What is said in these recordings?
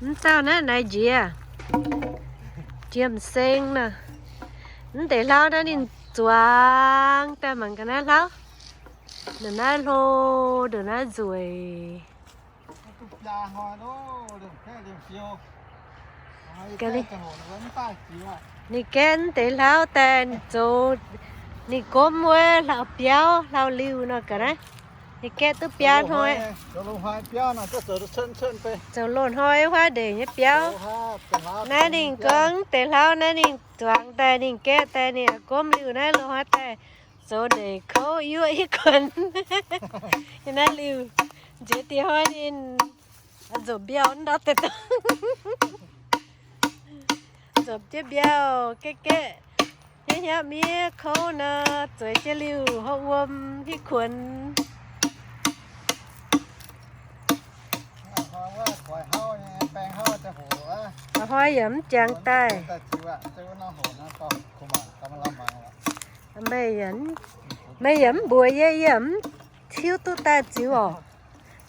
Mv dauh naaiv naaiv njiec, jiem-seng nor. Mv deix hlauv naaiv ninh zuangx daaih mangc ga'naaiv hlauv. Ndongc naaiv hlo, ndongc naaiv nzueic. Ninh gaeqv mv deix hlauv daaih zoux, ninh gomv wuov hlauv-biauv hlauv-liuh nor ga'naaiv. Ninh gaeqv duqv biaa hnoi. Zoux loz-hnoi wuov huaav ndeic nyei biauv. Naaiv ninh gorngv mv deix hlauv naaiv ninh zuangx daaih ninh gaeqv daaih ninh gomv liuh naaiv loz-hnoi daaih zoux ndeic kouv yuoqv hitv kuonx. Naaiv liuh nziex dieh hnoi ninh nzopc mbiauh ndortv deix dongh. Nzopc jienv mbiauh gaeqv gaeqv, hnyangx-hnyangx miev kouv nor, zueiz jienv liuh hopv wuom hitv kuonx. A'hnoi yaac mv jangx daaih. Meih yaac mv mbuox yie, yie mv hiuv duqv daaih ziux orqc.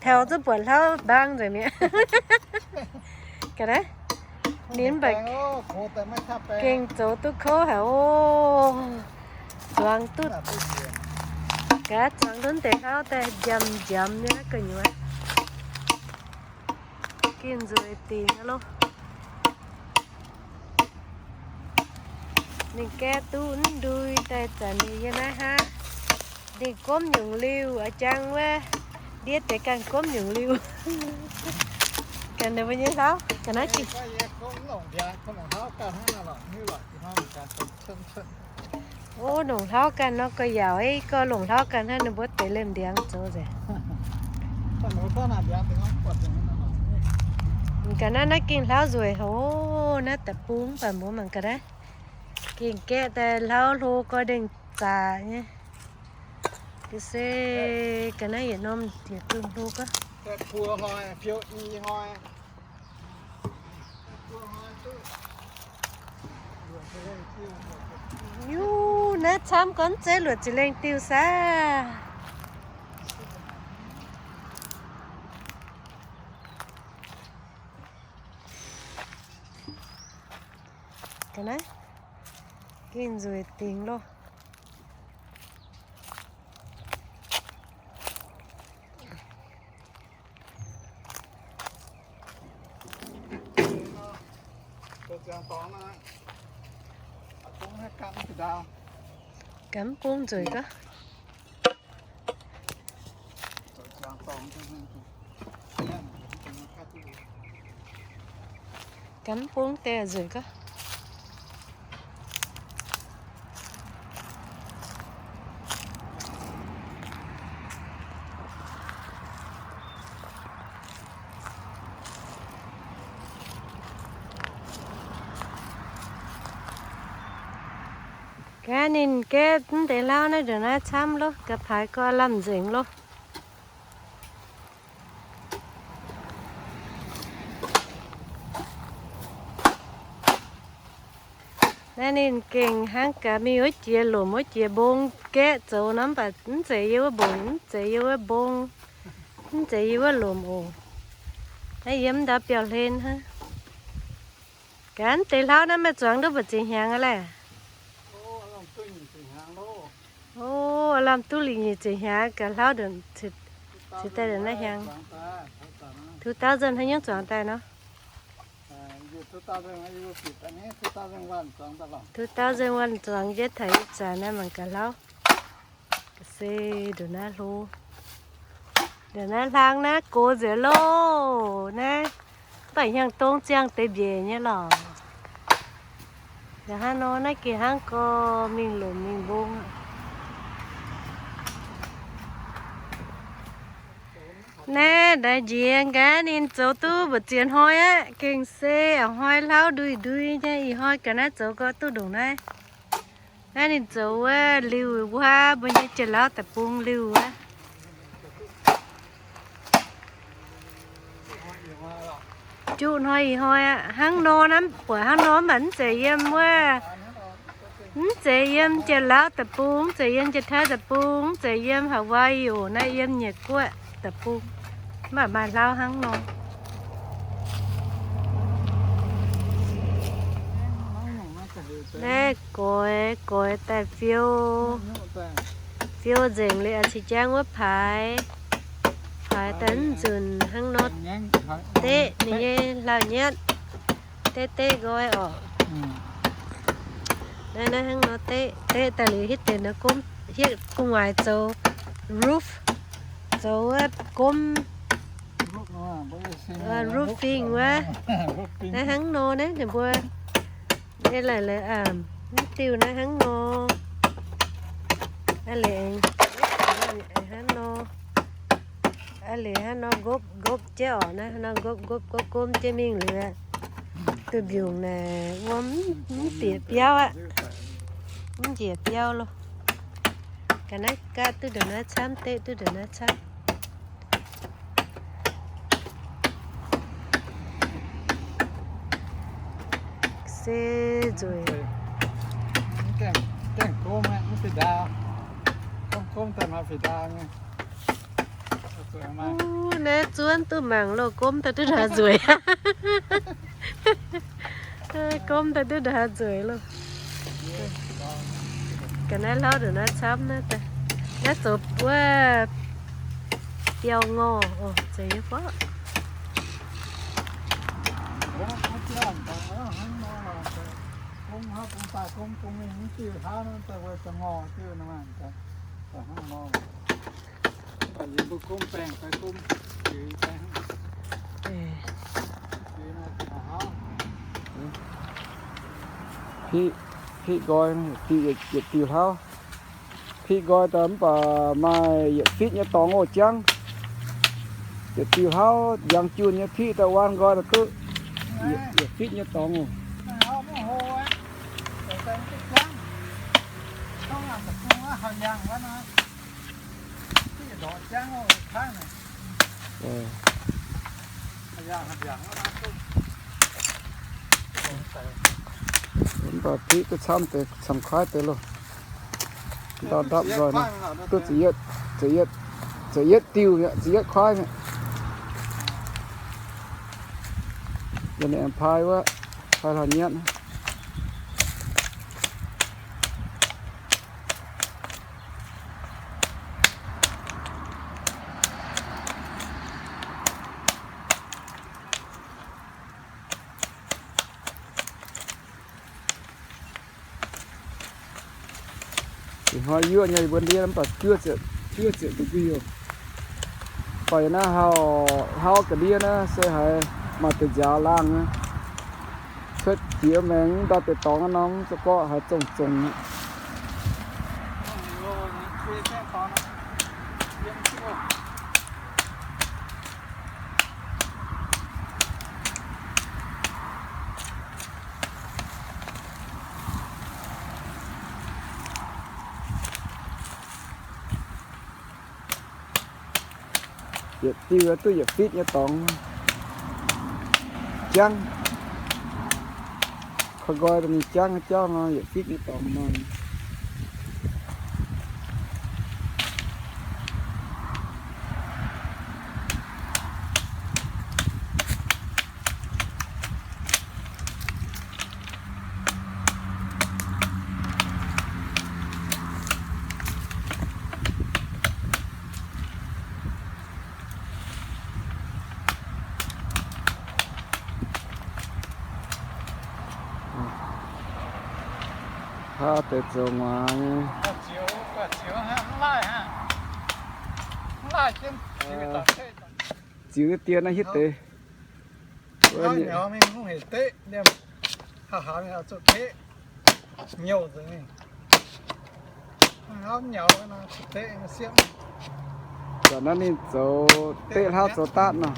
Taux zuqc buatc hlauv mbaang nzengc mi'aqv. Ga'naaiv ninh mv baac gengh zoux duqv kouv haic oc. Zuangx duqv, gaax zuangx duqv deix hlauv daaih njamv njamv nyei naaiv gu'nyuoz. Gengh nzueic dingc loh. Ninh gaeqv duqv ndui daaih zanc ninh yiem naaiv hnangv. Ninh gomv nyungc liuh, a'jang wuov ndiev deix ganh gomv nyungc liuh. Ganh ninh mbuo nyei hlauv ga'naaiv gengh. O, longc hlauv ganh nor gorx-youz, gorx longc hlauv ganh hnangv, ninh mbuo deix liemh ndiangx zoux nzengc. Ga'naaiv naaiv gengh hlauv nzueic haic, naaiv deic-bung mv baac mbuo mangc ga'naaiv. Gengh gaeqv daaih hlauv hlo gorx-ndengh zaqc nyei. Ga'se ga'naaiv yietc norm yietc zungh hlo gorx. Yuv, naaiv camv gorngv zeiv luoqc zinh lengh diuh saah. Ga'naaiv gengh nzueic dingc loh. Gamv bung nzueic gorx. Gamv bung deix nzueic gorx. Gaax ninh gaeqv mv deix hlauv naaiv ndongc naaiv camv loh, ga'paaix gorx lamh nzengc loh. Naaiv ninh gengh hnangv gaax mingh wuov jiex lomc wuov jiex mbong gaeqv zoux nor, mv baac mv zeiz yie wuov mbong, mv zeiz yie wuov mbong, mv zeiz yie wuov lomc oc. Naaiv yiem ndau biauv-hlen hnangv. Gaax deix hlauv naaiv meih zuangx duqv mbu'ziex hnyangx aqv laeh? O, lamh duqv liuz nyic ziepc hnyangx, gaax hlauv ceix daaih naaiv hnyangx. Two thousand haaix nyungc zuangx daaih nor? Two thousand one zuangx jienv taux ih zanc naaiv mangc gaax hlauv. Ga'se ndongc naaiv hlo. Ndongc naaiv hlang naaiv gox nzengc loh naaiv. Mv baac hnyangx-dong ziangh deix mbiec nyei lorqc. Hnangv nor naaiv gengh hnangv gorx mingh lomc mingh mbong aqv. Naaiv ndaix njiec gaax ninh zoux duqv mbu'ziex hnoi aqv. Gengh se a'hnoi hlauv ndui-ndui nyei, ih hnoi ga'naaiv zoux gorx duqv ndongc naaiv. Naaiv ninh zoux wuov liuh wuov, mbuo nyei Janx-Lauv deic-bung liuh wuov. Juqv hnoi ih hnoi aqv. Hnangv nor naaiv, buatc hnangv nor mv baac mv zeiz yiem wuov, mv zeiz yiem Janx-Lauv deic-bung, mv zeiz yiem Janx-Taiv deic-bung, mv zeiz yiem Hawaii oc. Naaiv yiem Nyiec Guoqv deic-bung. Mv baac maaih hlauv hnangv nor. Naaiv goix, goix daaih fiou, fiou nzengc liuz, cih jangv wuov paaix, paaix daaih mv nzunc hnangv nor deqv ninh nyei hlauv-nyatv, deqv deqv nqoi orqc. Naaiv, naaiv hnangv nor deqv, deqv daaih liuz hitv deix naaiv gomv, hietv gu'nguaaic zoux roof, zoux wuov gomv, roofing wuov. Naaiv hnangv nor naaiv ninh mbuo, naaiv laaic, laaic, mv diuh naaiv hnangv nor. Aa, liuz hnangv nor. Aa, liuz hnangv nor nqopv, nqopv jienv orqc, naaiv hnangv nor nqopv, nqopv, nqopv, gomv jienv mingh liuz, duih mbiungc naaic wuom mv bieqc biauv aqv. Mv njiec biauv loh. Ga'naaiv gaatv duqv ndongc naaiv camv, deqv duqv ndongc naaiv camv. Se nzueic. Gomv, gomv daaih maaih fih ndaauv nyei. Naaiv zuonv duqv mangc loh, gomv daaih duqv ndongc haaix nzueic. Gomv daaih duqv ndongc haaix nzueic loh. Ga'naaiv hlauv ndongc naaiv camv naaiv daaih. Naaiv zoux wuov biauv ngorh, oc, zeiz nyei fov. Piqv, piqv nqoi, piqv yietc diuh hlauv. Piqv nqoi daaih mv baac maaih yietc fitv nyei dorngx oc jangv. Yietc diuh hlauv njang junh nyei piqv daaih waan nqoi daaih duqv yietc fitv nyei dorngx oc. Mv baac piqv duqv camv deix, camv kuaaiv deix loh. Ndau ndapv nqoi nor, duqv ziepc yietv, ziepc yietv, ziepc yietv diuh mi'aqv, ziepc yietv kuaaiv mi'aqv. Yie ninh aengx pai wuov, pai hlauv-nyatv. Ih hnoi yuoqv nyei mbuo ndiev mv baac juov ziepc, juov ziepc da'nquih oc. Fai naaiv hlauv, hlauv ga'ndiev naaiv se haiz maaih deix nziaaux laangh cuotv jiex maengx ndau deix dorngx naaiv norm, za'gorngv haiz zongh zongx aqv. Yietc diuh duqv yietc fitv nyei dorngx. Jangv. Koi nqoi daaih ninh jangv jauv nor, yietc fitv nyei dorngx nor. Hnangv deix zoux nguaaz nyei. Ziux deix dien naaiv hitv deix. Zanc naaiv ninh zoux deqv hlauv zoux daatv nor.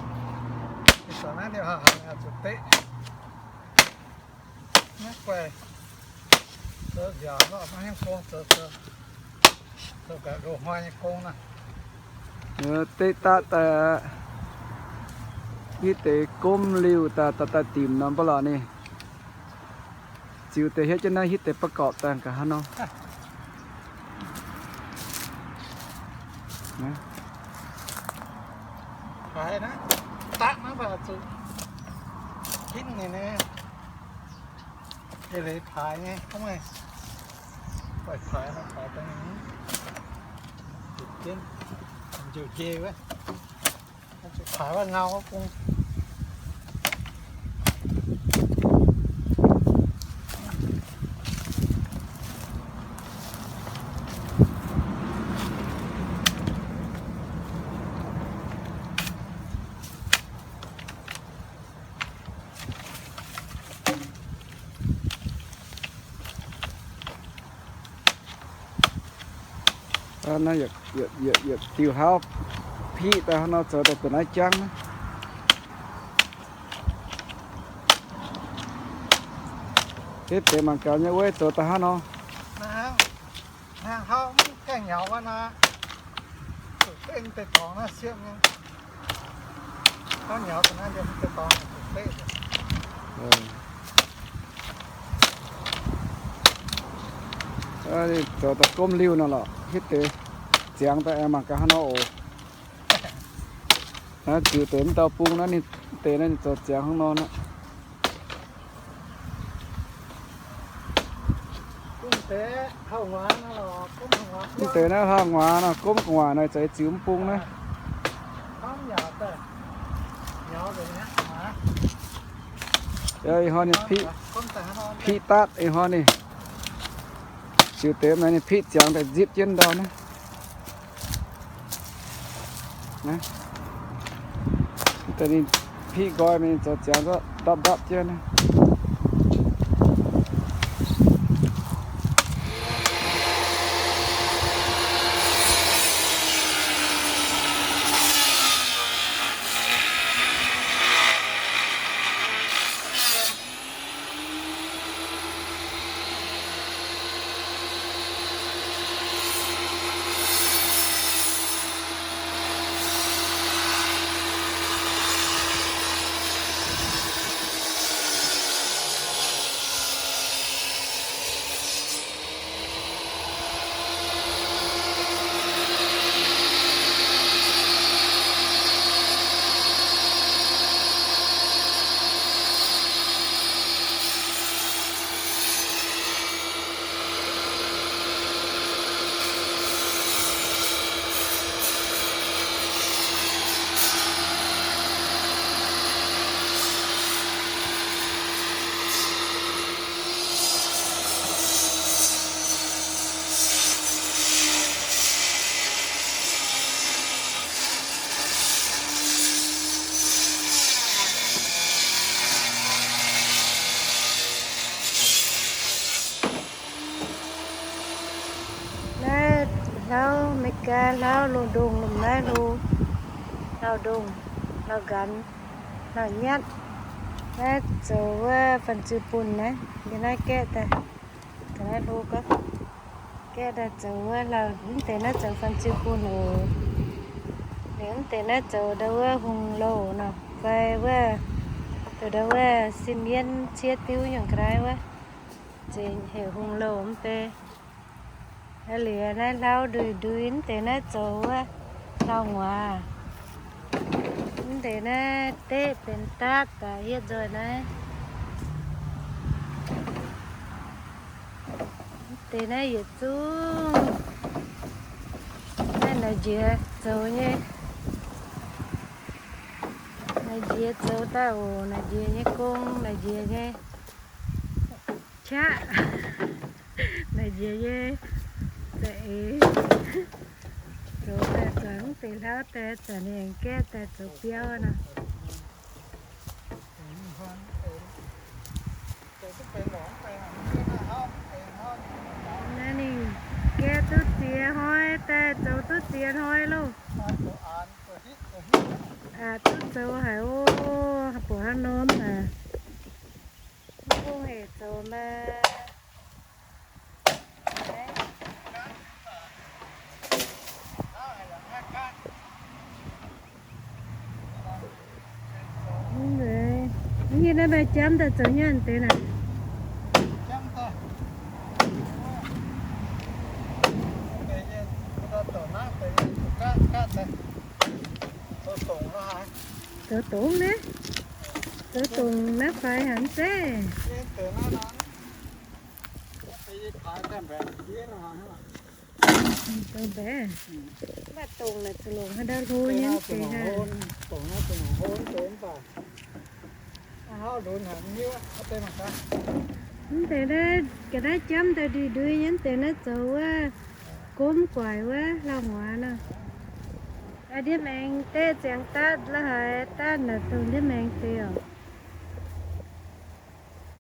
Deqv daatv daaih hitv deix gomv liuh daaih, daaih, daaih dimc nor mv baac lorqc ninh. Ziux deix hietv jienv naaiv hitv deix ba'gorpc daaih nqa'haav nor. Leiz paaix nyei, gorngv meih, paaix nor paaix daaih, jienv, njoux jei wuov, zuqc paaix wuov ngau wuov bung. Naaiv yietc diuh hlauv piqv daaih hnangv nor zoux daaih da'naaiv jangv naaiv. Hitv deix mangc gaax nyei wuov zoux daaih hnangv nor. Hnangv hnangv hlauv mv gaengh nyaux wuov nor, zuqc deix deix dorngx naaiv siemv nyei. Hlauv nyaux da'naaiv liemh deix dorngx zuqc deix. Zoux daaih gomv liuh nor lorqc, hitv deix ziangx daaih aengx mangc gaax hnangv nor oc. Naaiv ziux deix mv dauh bung naaiv ninh deix naaiv ninh zoux ziangx hnangv nor aqv. Mv deix naaiv hlauv-nguaaz nor, gomv gu'nguaaic naaiv za'eix ziux mv bung naaiv. Ih hnoi ninh piqv daatv, ih hnoi ninh ziux deix naaiv ninh piqv ziangx daaih nzipv jienv ndau naaiv. Daaih ninh piqv nqoi mingh zoux ziangx ndapv ndapv jienv naaiv. Naaiv hlauv Aa^me^li^gaa, hlauv loz-ndongh lomh naaiv hlo, hlauv-ndongh, hlauv-nqanx, hlauv-nyatv. Naaiv zoux wuov fanh ziu bunh naaiv, yie naaiv gaeqv daaih, ga'naaiv hlo gorngv, gaeqv daaih zoux wuov hlauv, mv deix naaiv zoux fanh ziu bunh oc. Liuz mv deix naaiv zoux ndau wuov hungh louh nor, fai wuov, zoux ndau wuov sim yienv ciev diuv nyungc ga'naaiv wuov, zeix heuc hungh louh mv bei. Liuz naaiv hlauv ndui ndui, mv deix naaiv zoux wuov hlauv-nguaaz. Mv deix naaiv deqv benx daatv daaih hietv nzoih naaiv. Mv deix naaiv yietc zungv. Naaiv naaic njiec zoux nyei. Naaic njiec zoux daaih oc. Naaic njiec nyei gong, naaic njiec nyei qaqv, naaic njiec nyei za'eix. Zoux daaih zuangx mv deix hlauv daaih, zanc ninh aengx gaeqv daaih zoux biauv nor. Naaiv ninh gaeqv duqv ziex hnoi daaih, zoux duqv ziex hnoi loh. Aqc duqv zoux haic oc, buatc hnangv nor aqv. Mv bung hec zoux maah. Mv hiuv naaiv maaih jamv daaih zoux hnyangx deix naaic. Zoux dongc naaiv, zoux dongc naaiv faix haic zeiv. Dongh mbaeqv, mv baac dongh naaic zuqc longc haaix ndau hlo nyei mv deix haaix. Mv deix naaiv ga'naaiv jamv daaih ndui-ndui nyei, mv deix naaiv zoux wuov gomv guaix wuov lauh nguaaz nor. Aa, ndiev maengx deix ziangx daaih la'haiz daaih naaic dongh ndiev maengx deix oc.